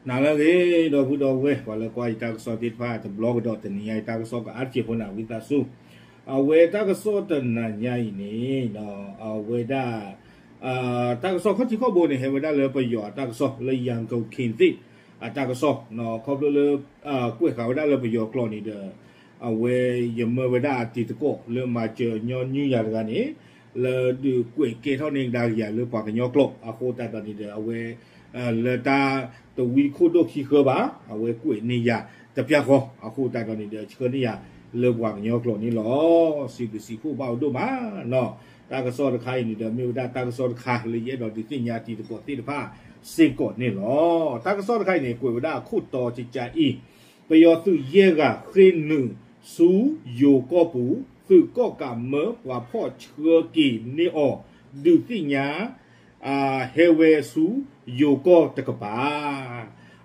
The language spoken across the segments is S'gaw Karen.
နၤလၢအဂ့ၤ ဒီပုၢ်ဒီဝဲၢ် ပှၤလၢကွၢ်ယတၢ်ကစီၣ်သ့ၣ်တဖၣ် တဘျီကဒီးတနံၤညါအံၤ တၢ်ကစီၣ်ကအါတက့ၢ်ဖိန့ၣ် ဝံသးစူၤ, အဝဲတၢ်ကစီၣ်တနၤညါအံၤန့ၣ် အဝဲဒၣ် တၢ်ကစီၣ်ခီၣ်ထံးခီၣ်ဘိန့ၣ် ဟဲဝဲဒၣ်လၢပယီၤအတၢ်ကစီၣ် လၢ Yangon Khatlek အတၢ်ကစီၣ် ခီဖျိလၢ ကွဲးဃာ်ဝဲဒၣ်လၢပယီၤကျိာ်န့ၣ်ဒီး အဝဲယမၢဝဲဒၣ်တံၤသကိးလၢမၤစၢၤညီနုၢ်ယၤတဂၤန့ၣ် လၢဒုးကွဲးကဲထီၣ်န့ၢ်ကဒါက့ၤယၤလၢပှၤကညီကျိာ် အဃိသတးဒီးန့ၣ်ဒီး အဝဲ လၢတၢ်တဝံခိၣ်ဒိၣ်ခံဃၢဘၣ် အဝဲကွဲးန့ၢ်ယၤတပျၢ်ဃီ အဃိသတးဒီးန့ၣ်ဒီး ဆှၢန့ၢ်ယၤလၢပှၤကညီကျိာ်န့ၣ်လီၤ. စံးဘျုးစံးဖှိၣ်ဘၣ်အီၤဒိၣ်မးနီၤ. တၢ်ကစီၣ်တခါအံၤန့ၣ်ဒီး မ့ၢ်ဝဲဒၣ်တၢ်ကစီၣ်တခါလၢယအဲၣ်ဒိးဒုးသ့ၣ်ညါတံၤသကိးသ့ၣ်တဖၣ်စ့ၢ်ကီးန့ၣ်လီၤ. တၢ်ကစီၣ်တခါအံၤန့ၣ် ကွဲးဝဲဒၣ်အခိၣ်တီကကးအံၤ ပယီၤသုးယဲၢ်ဂၤဃ့ၢ်နုာ်ဆူယိၤကီၢ်ပူၤ သုးကီၣ်ကးမၢပှၤဖီၣ်ဆှၢက့ၤန့ၢ်အီၤ ဒုးသ့ၣ်ညါ ဟဲဝဲဆူယိၤကီၢ်တကပၤ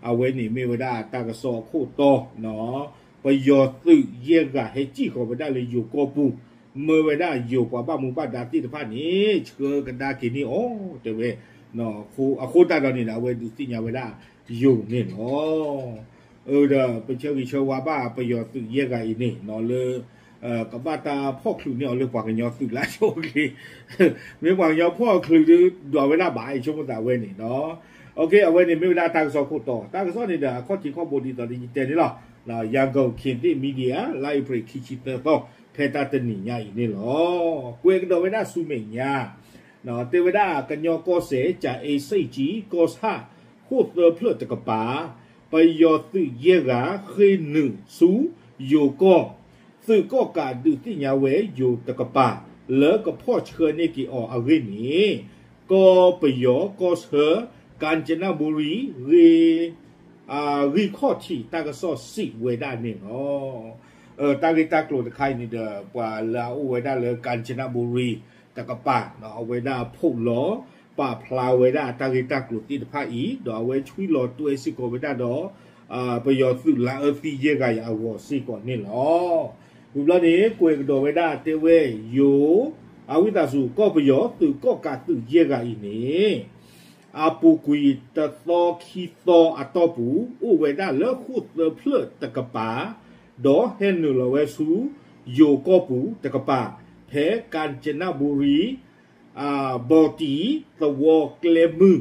အဝဲန့ၣ်မ့ၢ်ဝဲဒၣ်တၢ်ကစီၣ်အခိၣ်တီ ပယီၤသုးယဲၢ်ဂၤဟဲစံၣ်ဃီၤဝဲဒၣ်လၢယိၤကီၢ်ပူၤ မၢဝဲဒၣ်ယိၤပှၤဘၣ်မူဘၣ်ဒါသ့ၣ်တဖၣ်န့ၣ် ဆှၢကဒါက့ၤန့ၢ်အီၤ တဲဝဲ အဃိသတးဒီးန့ၣ်ဒီး အဝဲဒုးသ့ၣ်ညါဝဲဒၣ်ယိၤန့ၣ်လီၤ. ဒီးပဆၢဂ့ၤဆၢဝါဘၣ်ပယီၤသုးယဲၢ်ဂၤအံၤန့ၣ် လၢ ကဘၣ်တၢ်ဖီၣ်ချုးန့ၢ်အီၤလၢပှၤကညီသုးလၢအဆိအချ့ မ့ၢ်ပှၤကညီဖီၣ်ချုးဒုးဒွးဝဲဒၣ်ဘၣ် ယဆိကမိၣ်သးဝဲန့ၣ်နီၤ. အဝဲန့ၣ်မ့ၢ်ဝဲဒၣ်တၢ်ကစီၣ်ခိၣ်တီ တၢ်ကစီၣ်န့ၣ်ဒီး အခီၣ်ထံးခီၣ်ဘိဒ်သိးဒီးယတဲန့ၣ်လီၤ. Yangon Khatlek Media လါအ့ဖြ့ၣ်ခံဆံသၢသီ ဖဲတၢ်တနံၤညါအံၤန့ၣ်လီၤ. ကွဲးကဒီးဝဲဒၣ်ဆူမဲာ်ညါ တဲဝဲဒၣ်ကညီကီၢ်စဲၣ် ကၠၤအ့စ့ၣ်ကၠံ ကီၢ်ဆၣ် ဃိၣ်သၢဖျၢၣ်တကပၤ ပယီၤသုးယဲၢ်ဂၤဃ့ၢ်နုာ်ဆူယိၤကီၢ် သုးကီၣ်ကးဒုးသ့ၣ်ညါဝဲယိၤတကပၤ လၢကဖီၣ်ဆှၢန့ၢ်က့ၤအီၤအဂ့ၢ်န့ၣ် ကီၢ်ပယီၤကီၢ်ဆၢ ကၣ်ကၠနဘူရံၤ ဂ့ၢ် ဂံၢ်ခီၣ်ထံးတၢ်ကစီၣ်စံးဝဲဒၣ်န့ၣ်လီၤ. တၢ်ဂ့ၢ်တၢ်ကျိၤတခါအံၤန့ၣ်ဒီး ပှၤလၢအအိၣ်ဝဲဒၣ်လၢ ကၣ်ကၠနဘူရံၤ တကပၤ အဝဲဒၣ်ဖိးလီၤ ပာ်ဖျါဝဲဒၣ်တၢ်ဂ့ၢ်တၢ်ကျိၤသ့ၣ်တဖၣ်အံၤ ဒီးအဝဲဆွံလီၤတွဲစ့ၢ်ကီးဝဲဒၣ်ဒီး ပယီၤသုးလါအၢသံယဲၢ်ဂၤအံၤအဂီၢ်စ့ၢ်ကီးန့ၣ်လီၤ. ဝံၤဘျီန့ၣ် ကွဲးကဒီးဝဲဒၣ်တဲဝဲယိၤ အဝံသးစူၤ ကီၢ်ပယီၤသုးကီၣ်ကးသုးယဲၢ်ဂၤအံၤန့ၣ် အပူၤကွံာ်တသီခံသီအတီၢ်ပူၤ အိၣ်ဝဲဒၣ်လၢဃိၣ်သၢဖျၢၣ်တကပၤ ဒီးဟဲနုာ်လီၤဝဲဆူ ယိၤကီၢ်ပူၤတကပၤ ဖဲကၣ်ကၠနဘူရံၤ ဘီတံၣ် သဝီကျဲမုၢ်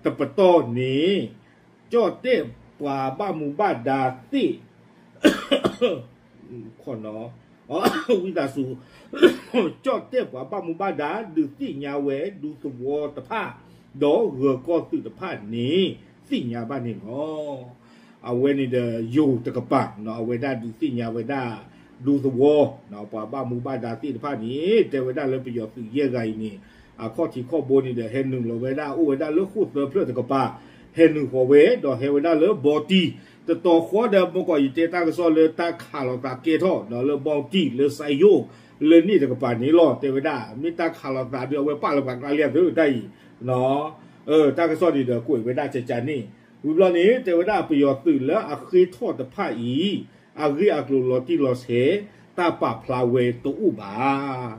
တပတီၢ်န့ၣ် ကၠီၣ်တဲၣ်ပှၤဘၣ်မူဘၣ်ဒါသ့ၣ် ဝံသးစူၤ ကၠီၣ်တဲၣ်ပှၤဘၣ်မူဘၣ်ဒါ ဒုးသ့ၣ်ညါဝဲဒူသဝီတဖၣ် ဒီးဂၢၤကီၢ်သုးတဖၣ်န့ၣ် သ့ၣ်ညါဘၣ်န့ၣ်လီၤ. အဝဲန့ၣ်ဒီးယိၤတကပၤ အဝဲဒၣ်ဒုးသ့ၣ်ညါဝဲဒၣ် ဒူသဝီ ပှၤဘၣ်မူဘၣ်ဒါသ့ၣ်တဖၣ်န့ၣ် တဲဝဲဒၣ်လၢပယီၤသုးယဲၢ်ဂၤအံၤန့ၣ် အခီၣ်ထံးခီၣ်ဘိန့ၣ်ဒီး ဟဲနုာ်လီၤဝဲဒၣ် အိၣ်ဝဲဒၣ်လၢဃိၣ်သၢဖျၢၣ်တကပၤ ဟဲနုာ်ဃီၤဝဲ ဒီးဟဲဝဲဒၣ်လၢဘီတံၣ် တတီၤဃီဒီး မ့ၢ်ကီးယတဲတၢ်ကစီၣ်လၢတၢ်ခးလိာ်သးကဲထီၣ် လၢဘီတံၣ် လၢစါယိၣ် လၢန့ၣ်တကပၤန့ၣ်လီၤ တဲဝဲဒၣ် မ့ၢ်တၢ်ခးလိာ်သးဒီး အဝဲပာ်လၢပှၤကျါလံအသိးတၢ်အံၤ တၢ်ကစီၣ်န့ၣ်ဒီး ကွဲးဝဲဒၣ်ကကန့ၣ် ဝံၤဘျီန့ၣ် တဲဝဲဒၣ်ပယီၤသုးလၢအဃ့ထီၣ်တဖၣ်အံၤ အဂ့ၢ်အကျိၤလီၤတံၢ်လီၤဆဲး တၢ်ပာ်ဖျါဝဲတအိၣ်ဘၣ်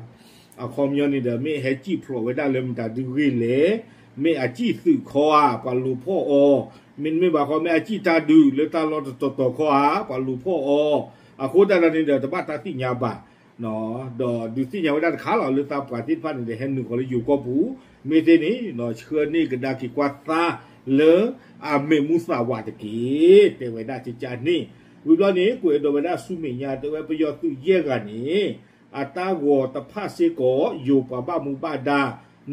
အခီပညီန့ၣ်ဒီး မ့ၢ်ဟဲစံၣ်ဖျိးဝဲဒၣ်လၢမတၤဒုဂ့ၢ်လဲၣ်, မ့ၢ်အစံၣ်သုးခီဧါ ပှၤလူၤဖီၣ်အီၤ, မ့တမ့ၢ်ဘၣ်ဃီ မ့ၢ်အစံၣ်တၢ်ဒုးလၢတၢ်လီၢ်တတီၤတီၤခီဧါ ပှၤလူၤဖီၣ်အီၤ, အဃိသတးဒီးန့ၣ်ဒီး တဘၣ်တၢ်သ့ၣ်ညါဘၣ် ဒီးဒုးသ့ၣ်ညါဝဲဒၣ်တခါလီၤ လၢသးပှၢ်သ့ၣ်တဖၣ်န့ၣ်ဒီး ဟဲနုာ်ဃီၤလၢယိၤကီၢ်ပူၤ, မ့ၢ်သ့န့ၣ် ဆှၢန့ၢ်ကဒါက့ၤကွၢ်သါလၢအမဲာ်မူသးဝးတက့ၢ် တဲဝဲဒၣ်ကကန့ၣ်, ဝံၤဘျီန့ၣ် ကွဲးကဒီးဝဲဒၣ်ဆူမဲာ်ညါ တဲဝဲပယီၤသုးယဲၢ်ဂၤန့ၣ် အတၢ်ဂီၤတဖၣ်စ့ၢ်ကီး ယိၤပှၤဘၣ်မူဘၣ်ဒါ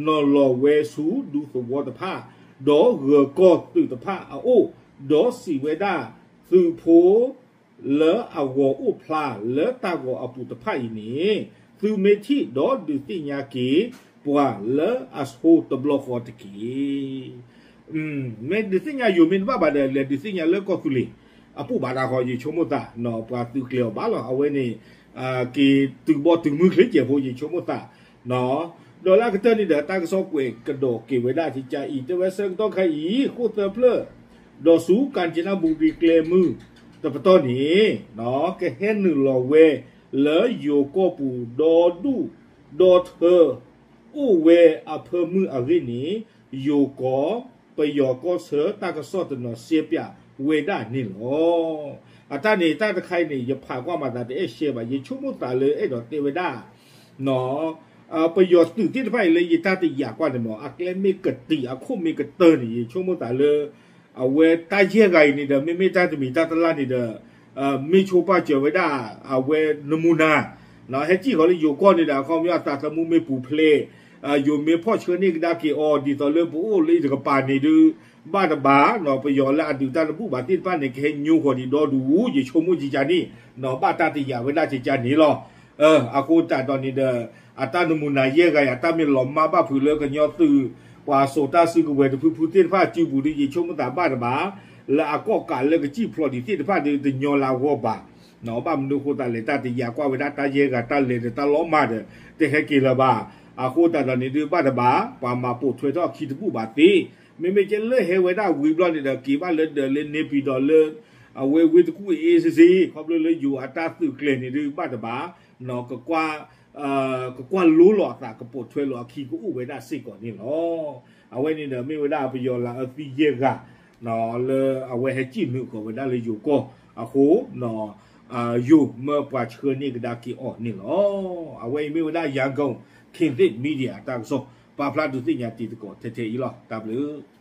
နီၤလီၤဝဲဆူဒူသဝီတဖၣ်, ဒီးဂၢၤကီၢ်သုးတဖၣ်အအိၣ်, ဒီးစံးဝဲဒၣ် သုးဖိ လၢအဂီၤအိၣ်ဖျါလၢတၢ်ဂီၤအပူၤတဖၣ်အံၤန့ၣ်, သုမ့ၢ်ထံၣ်ဒီးဒုးသ့ၣ်ညါက့ၤ ပှၤလၢအဆိတဘျီဃီတက့ၢ်. မ့ၢ်ဒုးသ့ၣ်ညါယိၤမ့ၢ်တဘၣ်ဘၣ်ဒီး လဲၤဒုးသ့ၣ်ညါလၢကီၢ်သူလ့ၤ အပူၤဘၣ်တၢ်ဃီ ယဆိကမိၣ်သး, ပှၤသုးကျဲၤအီၤဘၣ်လီၤ. အဝဲန့ၣ် က့ၤတုၤဘီတုၤမုၢ်ချ့ကဲးဖိ ယဆိကမိၣ်သး ဒီးလၢအကတၢၢ်န့ၣ်ဒီး တၢ်ကစီၣ်ကွဲးကဒီးက့ၤဝဲဒၣ်ကကအံၤ တဲဝဲဆၢကတီၢ်ခဲအံၤ ဃိၣ်သၢဖျၢၣ် ဒီးဆူကၣ်ကၠနဘူရံၤကျဲမုၢ်တပတီၢ်န့ၣ် ကဟဲနုာ်လီၤဝဲလၢယိၤကီၢ်ပူၤ ဒီဒူၣ်ဒီထၢ အိၣ်ဝဲအဖၢမုၢ်အဂ့ၢ်န့ၣ် ယိၤကီၢ် ပယီၤကီၢ်ဆၢတၢ်ကစီၣ်တနီၤစဲးပၠးဝဲဒၣ်န့ၣ်လီၤ. အတၢ်န့ၣ်တၢ်တခါအံၤန့ၣ် ယဖးကွၢ်မၤသးတအဲၣ်ရှဲဘၣ် ယဆိကမိၣ်သးလၢအဲၣ်ဒိးတဲဝဲဒၣ် ပယီၤသုးသ့ၣ်တဖၣ်အံၤလၢယတၢ်တယာ်ကွၢ်န့ၣ်မ့ၢ် အကျဲမ့ၢ်ကတံာ်အခိၣ်မ့ၢ်ကတၢၢ်န့ၣ် ယဆိကမိၣ်သးလၢ အဝဲတၢ်ယဲၢ်ဂၤအံၤန့ၣ်ဒီး မ့မ့ၢ်တၢ်တမံၤတၢ်တလါန့ၣ်ဒီး မ့ၢ်ဆိပာ်စၢၤဝဲဒၣ် အဝဲနမူနၤ ဟဲစံၣ်ဃီၤလၢယိၤကီၢ်န့ၣ်ဒီး အခီပညီအသးသမူမ့ၢ်ပူၤဖျဲး ယိၤမ့ၢ်ဖီၣ်ဆှၢန့ၢ်ကဒါက့ၤအီၤ ဒ်သိးလၢပအိၣ်လၢအံၤတကပၤန့ၣ်ဒုး ဘၣ်တဘၣ် ပယီၤလၢအဒုးတၢ်တဘူၣ်ဘၣ်သ့ၣ်တဖၣ်န့ၣ် ကဟဲညိကွံာ်ဒံးဒီဒူၣ် ယဆိကမိၣ်ကကန့ၣ် ဘၣ်တၢ်တယာ်ဝဲဒၣ်ကကန့ၣ်လီၤ. အဃိသတးဒီးန့ၣ်ဒီး အတၢ်နမူနၤယဲၢ်ဂၤအံၤ အတၢ်မ့ၢ်လီၤမၢ်ဘၣ်ဖုးလၢကညီသုး ပှၤစိာ်တၢ်စုကဝဲၤတဖုဖုသ့ၣ်တဖၣ်စုပူၤဒီး ယဆိကမိၣ်သးဘၣ်တဘၣ် လၢအကီၣ်ကးလၢကစံၣ်ဖျိးဒံးသ့ၣ်တဖၣ်ဒီး တညီလၢအဂီၢ်ဘၣ် ဘၣ်မနုၤအဃိသတးလဲၣ် တၢ်တယာ်ကွၢ်ဝဲဒၣ်တၢ်ယဲၢ်ဂၤတၢ်လဲၤဒီးတၢ်လီၤမၢ်ဒီး တဟဲက့ၤလၢၤဘၣ်. အဃိသတးဒီးန့ၣ်ဒုးဘၣ်တဘၣ် ပှၤမၤပိာ်ထွဲထီၣ်အခံတဘူၣ်ဘၣ်သ့ မ့မ့ၢ်ကဲလၢဟဲဝဲဒၣ်ဝံၤဘျီန့ၣ်ဒီး က့ၤဘၣ်လၢဒၢးလၢန့ၣ်ပံၤဒီးလၢ အဝဲဝ့ၢ်တကူၣ်အ့စ့စ့ ခီဖျိလၢယိၤအတၢ်သုးကျဲၤန့ၣ်ဒုးဘၣ်တဘၣ် ကကွၢ် ကကွၢ်လိလီၤအသး ကပိာ်ထွဲလီၤအခံကအိၣ်ဝဲဒၣ်စ့ၢ်ကီးန့ၣ်လီၤ. အဝဲန့ၣ်ဒီးမ့ၢ်ဝဲဒၣ်ပယီၤလၤအၢသံယဲၢ်ဂၤ လၢအဝဲဟဲစံၣ်နုာ်ဃီၤဝဲဒၣ်လၢယိၤကီၢ်အဃိ ယိၤမၢပှၤဆှၢန့ၢ်ကဒါက့ၤအီၤန့ၣ်လီၤ. အဝဲအံၤမ့ၢ်ဝဲဒၣ် Yangon Kingthip Media အတၢ်ကစီၣ် ပာ်ဖျါဒုးသ့ၣ်ညါတံၤသကိးထဲထဲအံၤလီၤ. တၢ်ဘျုး